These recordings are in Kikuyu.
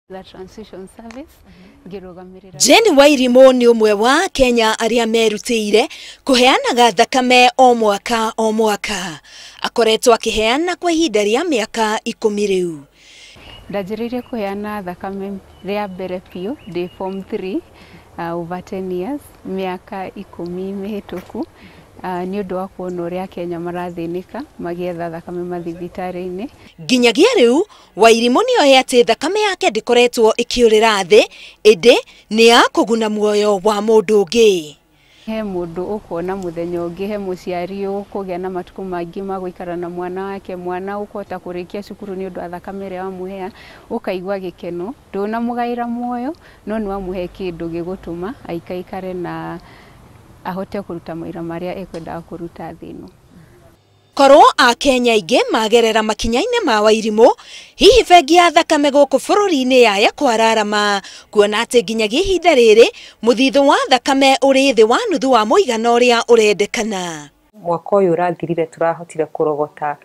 Blood Transfusion Service ngĩrũgamĩrĩra. Jane Wairimu nĩ ũmwe wa Kenya arĩa merutĩire kũheanaga thakame o mwaka o mwaka. Akoretwo akĩheana kwa ihinda rĩa mĩaka 10 rĩu. Ndanjĩrĩirie kũheana thakame rĩa mbere biũ ndĩ form 3, over 10 years, mĩaka 10 mĩhĩtũku, nĩ ũndũ wa kuona ũrĩa Kenya marathĩnĩka magĩetha thakame mathibitarĩ-inĩ. Nginyagia rĩu Wairimu nĩoĩ atĩ thakame yake ndĩkoretwo ĩkĩũrĩra thĩ, ĩndĩ nĩ ya kũguna muoyo wa mũndũ ũngĩ. He mũndũ ũkuona mũthenya ũngĩ, he mũciari ũkũgĩa na matukũ maingĩ ma gũikara na mwana wake, mwana ũkũhota kũrĩkia cukuru nĩ ũndũ wa thakame ĩrĩa wamũhea, ũkaigua gĩkeno. Ndũnamũgaĩra muoyo, no nĩ wamũhe kĩndũ gĩgũtũma aikaikare na ahote kũruta mawĩra marĩa ekwendaga kũruta thĩ ĩno. Korwo Akenya aingĩ magerera makinya-inĩ ma Wairimu, hihi bengi ya thakame gũkũ bũrũri-inĩ yaya kwararama, kuona atĩ nginyagia ihinda rĩrĩ mũthithũ wa thakame ũrĩ thĩ wa nuthu wa mũigana ũrĩa ũrendekana. Mwaka ũyũ ũrathirire tũrahotire kũrogota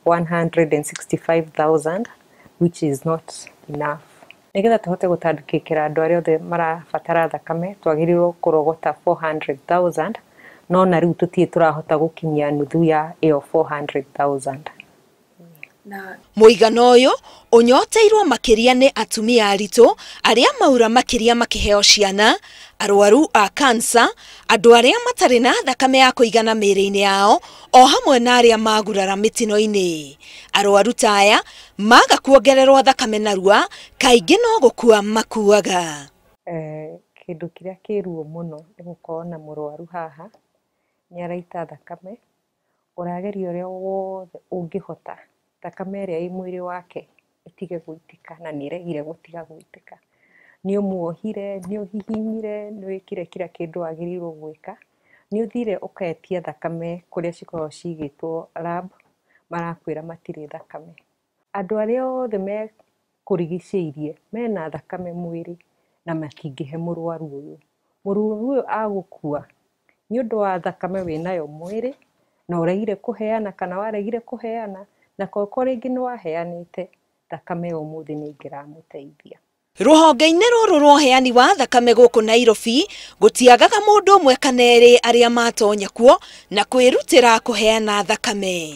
165,000, which is not enough. Nĩgetha tũhote gũtangĩkĩra andũ arĩa othe marabatara thakame, twagĩrĩirwo kũrogota 400,000, no na rĩu tũtirĩ tũrahota gũkinyia nuthu ya ĩyo 400,000. Mũigana ũyũ ũnyoteirwo makĩria nĩ atumia aritũ arĩa maura makĩria makĩheo ciana, arwaru a kansa, andũ arĩa matarĩ na thakame ya kũigana mĩĩrĩ-inĩ yao, o hamwe na arĩa magurara mĩtino-inĩ. Arwaru ta aya maga kuongererwo thakame narua, kaingĩ no gũkua makuaga. Kĩndũ kĩrĩa kĩ ruo mũno nĩ gũkorwo na mũrwaru haha, nĩ araita thakame, ũrageria ũrĩa wothe ũngĩhota thakame ĩrĩa ĩ mwĩrĩ wake ĩtige gũitĩka, na nĩ ĩregire gũtiga gũitĩka. Nĩ ũmuohire, nĩ ũhihinyire, nĩ wĩkire kila kĩndũ wagĩrĩirwo gwĩka, nĩ ũthire ũketia thakame kũrĩa cikoragwo cigĩtwo lab, marakwĩra matirĩ thakame. Andũ arĩa othe mekũrigicĩirie mena thakame mwĩrĩ na matingĩhe mũrwaru ũyũ. Mũrwaru ũyũ agũkua nĩ ũndũ wa thakame wĩnayo mwĩrĩ na ũregire kũheana kana waregire kũheana, na koko rĩngĩ nĩ waheanĩte thakame ũmũthĩ nĩ ĩngĩramũteithia. Rũhonge-inĩ rũrũ rwa ũheani wa thakame gũkũ Nairobi, gũtiagaga mũndũ ũmwe kana erĩ arĩa matonya kuo na kwĩrutĩra kũheana thakame.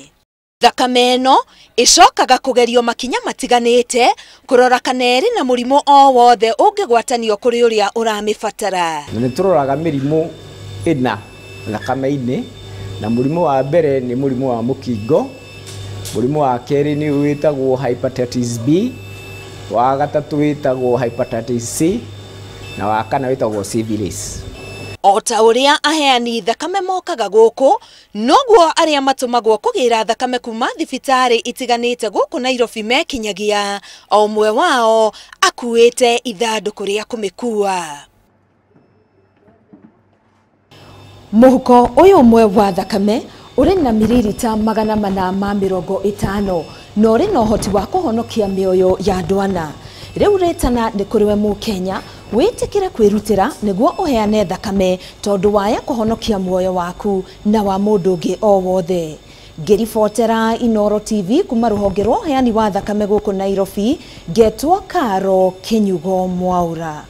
Thakame ĩno ĩcokaga kũgerio makinya matiganĩte kũrora kana ĩrĩ na mũrimũ o wothe ũngĩgwatanio kũrĩ ũrĩa ũramĩbatara. Na nĩ tũroraga mĩrimũ ĩna thakame-inĩ, na mũrimũ wa mbere nĩ mũrimũ wa mũkingo, mũrimũ wa kerĩ nĩ wĩtagwo hepatitis B, wa gatatũ wĩtagwo hepatitis C, na wa kana wĩtagwo syphilis. O ta ũrĩa aheani thakame mokaga gũkũ, noguo arĩa matũmagwo kũgĩra thakame kuma thibitarĩ itiganĩte gũkũ Nairobi mekinyagia, o ũmwe wao akuĩte ithandũkũ rĩa kũmĩkua. Mũhuko ũyũ ũmwe wa thakame ũrĩ na miririta 450 na ũrĩ na ũhoti wa kũhonokia mĩoyo ya andũ ana. Rĩu rĩtana nĩ kũrĩ we Mũkenya wĩtĩkĩre kwĩrutĩra nĩguo ũheane thakame tondũ waya kũhonokia muoyo waku na wa mũndũ ũngĩ o wothe. Ngĩribotera Inooro TV kuma rũhonge rwa ũheani wa thakame gũkũ Nairobi, ngetwo Karo Kinyugo Mwaura.